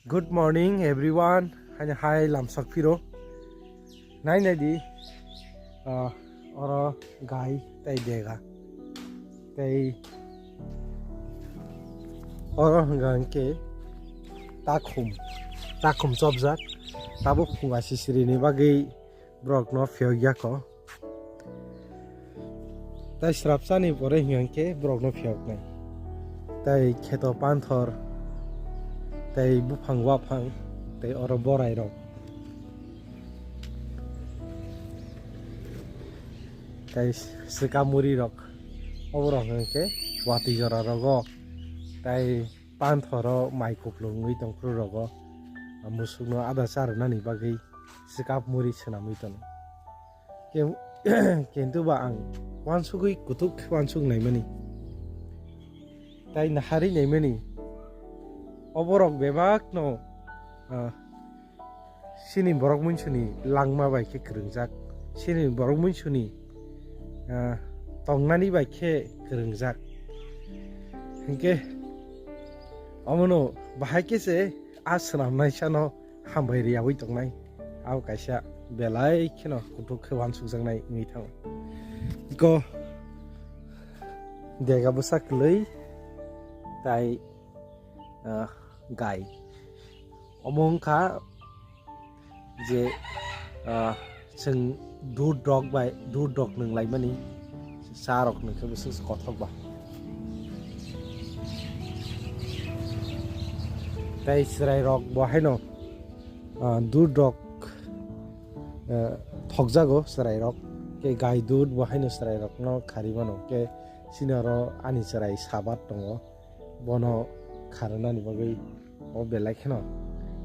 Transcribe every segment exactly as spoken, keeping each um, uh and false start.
Good morning everyone. Hani hai lamsok phiro. Nai nai di. Ah, oro gai tai dega. Tai oro hwnka hwnkhe takhum. Takhum chopjak. Tabuk phunga sisiri ni bagwi borok no phiyok ya ko. Tai srapsa ni pore hwnka hwnkhe borok no phiyok nai. Tai kheto panthor, tai buphang waphang, tai oro borai rok. Tai swka muri rok. Oborok hwnkhe watwi jora rogo. Tai panthoro mai kuplung wngwi tong phuru rogo. Musuk no ada cha rwnani bagwi swkap muri swnamwi tono. Ke-, kintu ba ang uansugwi kutuk khe uansuk naimani. Tai nahari naimani. Oborok bebak no, ah, sini borok muinsuni langma bai khe kwrwngjak. Sini borok muinsuni, ah, tongnani bai khe kwrwngjak. Hinkhe omono bahai khe se a swnamnai sano hambai riyaui tongnai. Abo kaisa belai kheno kuthuk khe uansukjaknai wngwi thango. Iko dega bwsa kwlwi tai, ah, gai. Omo wngkha je, ah, chwng dud rok bai, dud rok nwng laimani, cha rok nwng khe bwswk kothok ba. Tei chwrai rok bo haino, ah, dud rok, ah, thokjago chwrai rok, ke gai dud bo haino chwrai rok no khari mano, ke chini oro ani chwrai sabat tongo. Bono kharwnani bagwi o belai kheno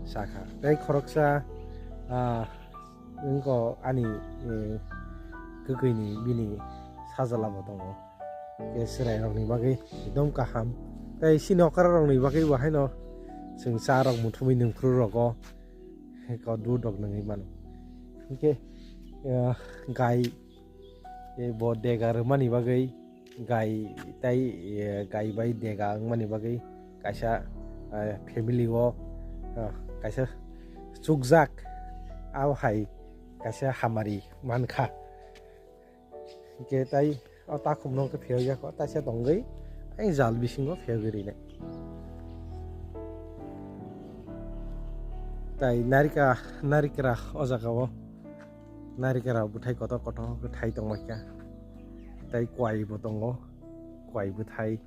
sakha. Tei khoroksa, ah, wngkha ani, eh, kwkwini bini sajla bo tongo. Tei chwrairokni bagwi ekdom kaham. Tei chini okra rokni bagwi bo haino chwng cha rok muthumwi nungkhru rogo. Ko dud rok nungwi mano. Hinkhe, eh, gai, eh, bo dega rwmani bagwi gai tai, eh, gai bai dega wngmani bagwi kaisa, eh, family o, eh, kaisa chukjak, abo hai kaisa hamari mankha. Hinkhe tai o takhumno khe phiyok ya kho, taisa tongwi ai jal bisingo phiyogwi rinai. Tai narika, narikra o jaga o. Narikra bwthai kotor kotor khe thai tongma kha. Tai kwai bo tongo, kwai bwthai.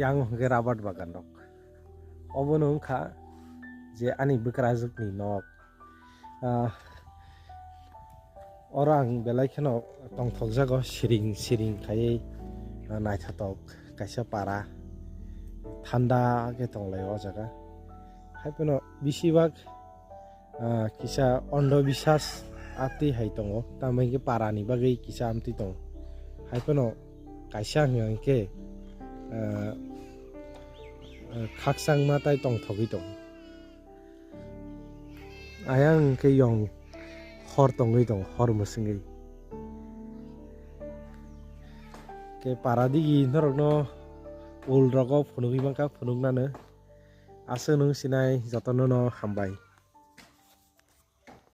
Yang hwnkhe rabar bagan rok. Obono wngkha je ani bwkrajwkni nok. Ah, oro ang belai kheno tongthokjago siring siring khaiwi, ah, naithotok kaisa para thanda khe tonglaio o jaga. Haiphano bisibak, ah, kisa ondho biswas amtwi hai tongo, tamni hwnkhe parani bagwi kisa amtwi tongo. Haiphano kaisa hwnkha hwnkhe, ah, ah, khakchangma tai tongthogwi tongo. Ayang hwnkhe yong hor tongwi tongo, hor mwswngwi. Khe para digi norokno ul rogo phunugwi mankha, phunuknano. Aswk nwng sinai jotono no hambai.